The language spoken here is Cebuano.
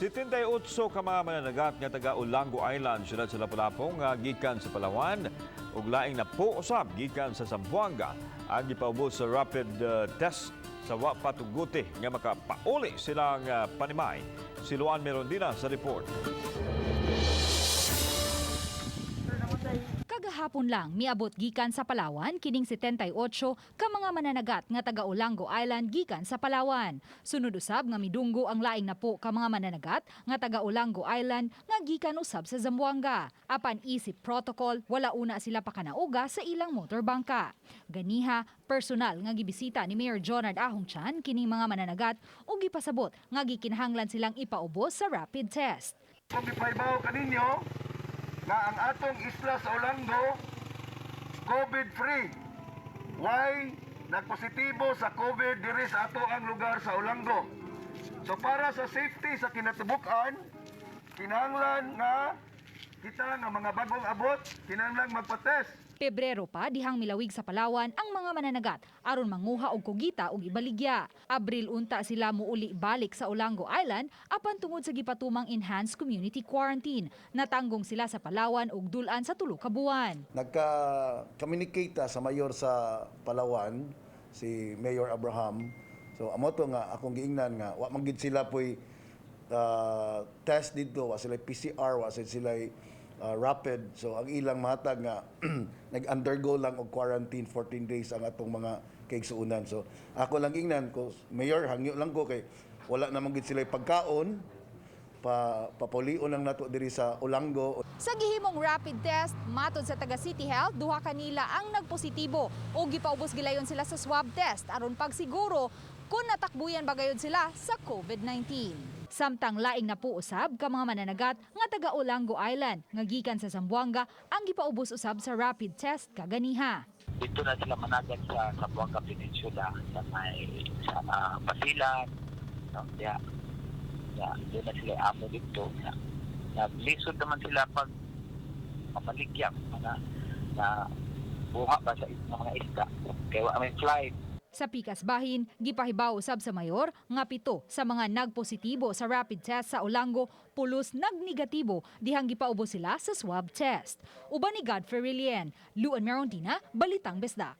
78 ka mga mananagat nga taga Olango Island, siyudad sa Lapu-Lapu, nga gikan sa Palawan ug laing napo usab gikan sa Zamboanga ang gipaubos sa rapid test sa wa patuguti nga makapauli silang panimay. Si Luan Merondina sa report. Kagahapon lang miabot gikan sa Palawan kining 78 ka mga mananagat nga taga Olango Island gikan sa Palawan. Sunod usab nga midunggo ang laing napo ka mga mananagat nga taga Olango Island nga gikan usab sa Zamboanga. Apan isip protocol, wala una sila pakanauga sa ilang motor bangka. Ganiha, personal nga gibisita ni Mayor Jonard Ahong Chan kining mga mananagat ug gipasabot nga gikinahanglan silang ipaubos sa rapid test. Kung ipahibaw kaninyo nga ang atong isla sa Olango COVID-free. Why nagpositibo sa COVID diri sa ato ang lugar sa Olango? So para sa safety sa kinatibuk-an, kinahanglan nga kita nga mga bagong abot, kinahanglan magpa-test. Pebrero pa dihang milawig sa Palawan ang mga mananagat aron manguha og kugita og ibaligya. Abril unta sila muuli balik sa Olango Island, apan tungod sa gipatumang enhanced community quarantine, natanggong sila sa Palawan ug dul-an sa 3 ka buwan. Nagka-communicate ta sa mayor sa Palawan, si Mayor Abraham. So amo to nga akong giingnan nga wa man gid sila poy test dito, wa sila PCR, wa sila rapid. So ang ilang matag nga nag-undergo lang og quarantine 14 days ang atong mga kaigsuonan. So ako lang ingnan ko, Mayor, hangyo lang ko kay wala naman gid sila pagkaon, pa papulion lang nato diri sa Olango. Sa gihimong rapid test, matod sa taga City Health, duha kanila ang nagpositibo o gipaubos gilayon sila sa swab test aron pagsiguro kung natakbuyan ba gayud sila sa COVID-19. Samtang laing napo usab ka mga mananagat nga taga Olango Island nga gikan sa Zamboanga ang gipaubos usab sa rapid test kaganiha. Dito na sila managat sa Zamboanga Peninsula, sa may sa Basilan, no, ya ya doon na sila amo dito ya. Naglisod naman sila pag pamaligya mga na buha ba sa mga isda kay wa may flight. Sa pikas bahin, gipahibaw usab sa mayor nga 7 sa mga nagpositibo sa rapid test sa Olango pulos nagnegatibo dihang gipaubos sila sa swab test. Uban ni Godfrey Rilien, Luan Merondina, Balitang Bisdak.